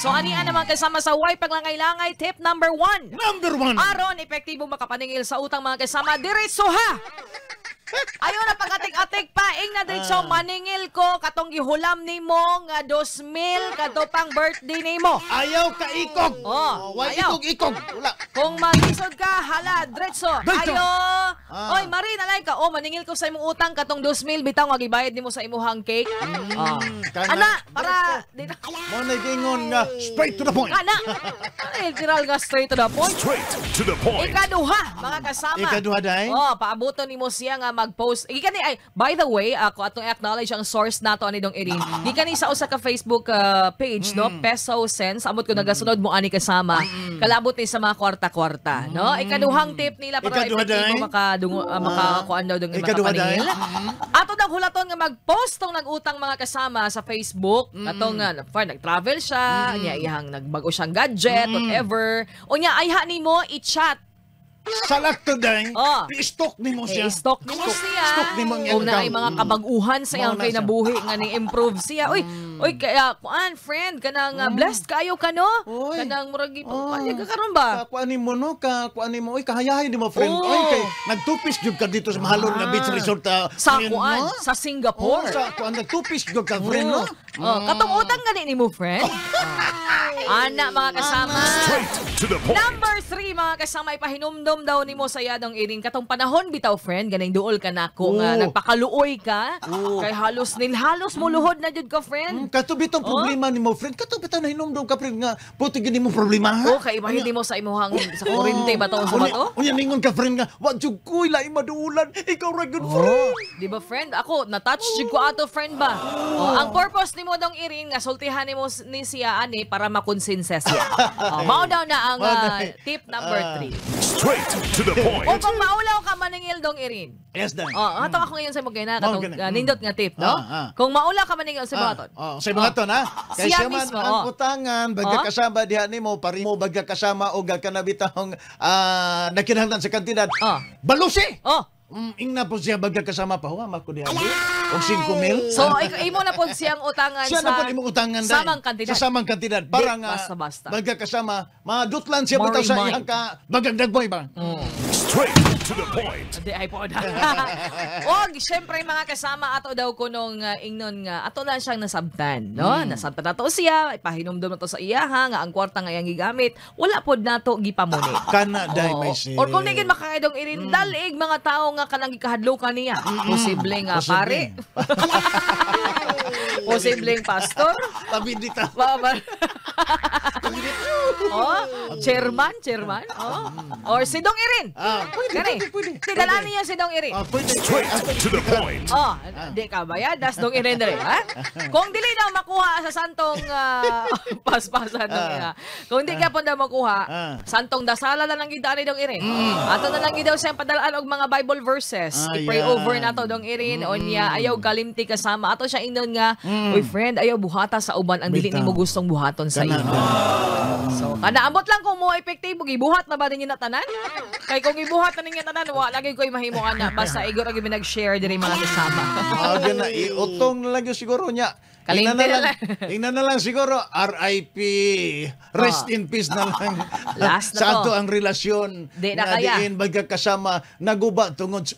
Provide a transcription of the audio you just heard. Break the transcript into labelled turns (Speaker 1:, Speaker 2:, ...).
Speaker 1: So ani naman kasama sa Way Paglangay-langay, tip number 1.
Speaker 2: Number 1.
Speaker 1: Aron epektibo makapaningil sa utang, mga kasama, diretso ha. Ayo na pag-atik-atik pa, ing na diretso, "Maningil ko katong gihulam nimo nga 2,000 kadto pang birthday nimo."
Speaker 2: Ayaw ka ikog.
Speaker 1: Oh,
Speaker 2: Way
Speaker 1: ayaw.
Speaker 2: ikog-ikog. Wala.
Speaker 1: Kung malisod ka, hala, diretso.
Speaker 2: Diretso.
Speaker 1: Ayo. "Oy, Marie, nalay ka. Oh, maningil ko sa imong utang katong 2,000 bitaw nga gibayad nimo sa imuhang cake." Oh.
Speaker 2: Kana.
Speaker 1: Ana, para di na
Speaker 2: Mo na gingon nga straight to the point.
Speaker 1: Kana. Literal nga straight to the point.
Speaker 3: Straight to the point.
Speaker 1: Ikaduha, mga kasama.
Speaker 2: Ikaduha, day?
Speaker 1: Oh, paabuton nimo siya nga mag-post. Gikan ni, ay, by the way, ako atong acknowledge ang source nato ani, Dong Erin. Gikan ni sa usa ka Facebook page, no, Peso Sense. Amot ko nagasunod mo ani, kasama. Kalabot ni sa mga kwarta-kwarta, no? Ikaduhang tip nila para
Speaker 2: Ikaduha,
Speaker 1: epektibo
Speaker 2: day?
Speaker 1: Makadungo makakuan daw dong
Speaker 2: Ikaduha, day?
Speaker 1: makapaningil. Ato daw hulaton nga mag-post tong nag-utang, mga kasama, sa Facebook katong fine, nag-travel siya, niya iyang nagbago siyang gadget, whatever. Unya ayha nimo i-chat.
Speaker 2: Salak to day.
Speaker 1: Oh.
Speaker 2: I-stalk nimo siya.
Speaker 1: I-stalk nimo siya.
Speaker 2: Stalk nimo ang
Speaker 1: Kung na ay
Speaker 2: account.
Speaker 1: mga kabaguhan sa iyang
Speaker 2: Mao na
Speaker 1: kay
Speaker 2: siya.
Speaker 1: nabuhi nga ni improve siya. "Uy, uy, kaya kuan, friend, kanang blessed kayo ka, no?"
Speaker 2: Uy.
Speaker 1: Kanang murag
Speaker 2: Oh.
Speaker 1: oh. ka karon ba?
Speaker 2: Ka kuan nimo, no, ka kuan nimo, oy, kahayahay nimo, friend.
Speaker 1: Oh.
Speaker 2: Oy, kay nagtupis gyud ka dito sa mahalon nga beach resort
Speaker 1: Sa
Speaker 2: friend,
Speaker 1: kuan,
Speaker 2: no?
Speaker 1: sa Singapore.
Speaker 2: Oh, sa kuan nagtupis gyud ka, friend, no?
Speaker 1: Oh, katong utang gani nimo, friend. Ana, mga kasama.
Speaker 3: Straight to the point.
Speaker 1: Number 3, mga kasama, ipahinumdom daw nimo sa iya, Dong Irin, katong panahon bitaw, friend, ganing duol ka nako nga nagpakaluoy ka kay halos nil halos mo luhod na jud ka, friend.
Speaker 2: Kato bitong problema nimo, friend. Kato bitong nahinumdum ka, friend, nga puti gyud nimo problema, ha?
Speaker 1: Oh, kay ibahin nimo sa imuhang sa kurente ba to, sa ba to?
Speaker 2: Unya ningon ka, friend, nga wa jud koy laing maduulan, ikaw ra gyud, friend.
Speaker 1: Di ba, friend? Ako, na-touch jud ko ato, friend ba? Oh, ang purpose nimo, Dong Irin, nga sultihan nimo ni siya ani para makonsinsa siya. Oh, mao daw na ang
Speaker 2: Mao na.
Speaker 1: tip number 3.
Speaker 3: Straight to the point.
Speaker 1: O kung maulaw ka maningil, Dong Irin.
Speaker 2: Yes, dan.
Speaker 1: Oh, ato ako ngayon sa mo kay na
Speaker 2: Mao
Speaker 1: katong
Speaker 2: gani.
Speaker 1: Nindot nga tip, no?
Speaker 2: Ah.
Speaker 1: Kung maulaw ka maningil sa buhaton.
Speaker 2: Oh, sa buhaton ha. Kay
Speaker 1: Siya
Speaker 2: siya man
Speaker 1: mismo,
Speaker 2: ang
Speaker 1: oh.
Speaker 2: utangan baga kasama diha nimo pari mo baga kasama o kanabitang nakinahanglan sa kantidad. Balusi.
Speaker 1: Oh.
Speaker 2: Ingna po siya baga kasama pa huwa mako diha. Og 5 mil.
Speaker 1: So imo na pod siyang utangan
Speaker 2: Siya
Speaker 1: sa
Speaker 2: na po imong utangan dai.
Speaker 1: samang kantidad.
Speaker 2: Sa samang kantidad para
Speaker 1: Di,
Speaker 2: nga
Speaker 1: basta-basta.
Speaker 2: baga kasama madutlan siya bitaw sa
Speaker 1: More
Speaker 2: iyang ka bagag dagboy ba.
Speaker 3: Straight to the point.
Speaker 1: Di ay po na. Og syempre, mga kasama, ato daw kunong ingnon nga ato na siyang nasabtan, no? Nasabtan nato siya, ipahinumdom nato sa iya ha nga ang kwarta nga iyang gigamit, wala pod nato gipamuni.
Speaker 2: Kana day
Speaker 1: Oo.
Speaker 2: may si.
Speaker 1: Or kung di gid makakaidong Irin, dalig mga tao nga kanang gikahadlokan niya. Posible nga
Speaker 2: Posible.
Speaker 1: pare. Posibleng pastor.
Speaker 2: Tabi dita.
Speaker 1: Oh, chairman, chairman. Oh. Or si Dong Irin.
Speaker 2: Ah, pwede,
Speaker 1: Kani.
Speaker 2: pwede, pwede.
Speaker 1: Tidalaan niya si Dong Irin.
Speaker 2: Ah, pwede.
Speaker 3: Straight to the point.
Speaker 1: Oh, di ka bayad, das Dong Irin diri, ha? Kung dili daw makuha sa santong paspasan dong ina. Kung di ka po daw makuha, santong dasala na lang gid ani, Dong Irin. Ato na lang gid daw siyang padalaan og mga Bible verses. I-pray
Speaker 2: Ayan.
Speaker 1: over nato, Dong Irin, onya ayaw kalimti, kasama. Ato siya ingnon nga, "Uy friend, ayaw buhata sa uban ang dili
Speaker 2: Bitaw.
Speaker 1: nimo gustong buhaton sa
Speaker 2: Kana.
Speaker 1: imo." So, kana ambot lang kung mo epektibo gibuhat na ba ninyo na tanan? Kay kung gibuhat na ninyo tanan, wa lagi ko'y mahimo ana, basta igo ra gyud nag-share diri, mga kasama.
Speaker 2: Ah, gana iutong na lang yun siguro niya. Ingnan na
Speaker 1: Kalimti na
Speaker 2: lang,
Speaker 1: lang.
Speaker 2: Ingnan na lang siguro RIP. Rest in peace na lang.
Speaker 1: Last na
Speaker 2: Sa
Speaker 1: to.
Speaker 2: ato ang relasyon
Speaker 1: Di na
Speaker 2: nga
Speaker 1: kaya.
Speaker 2: diin baga kasama naguba tungod sa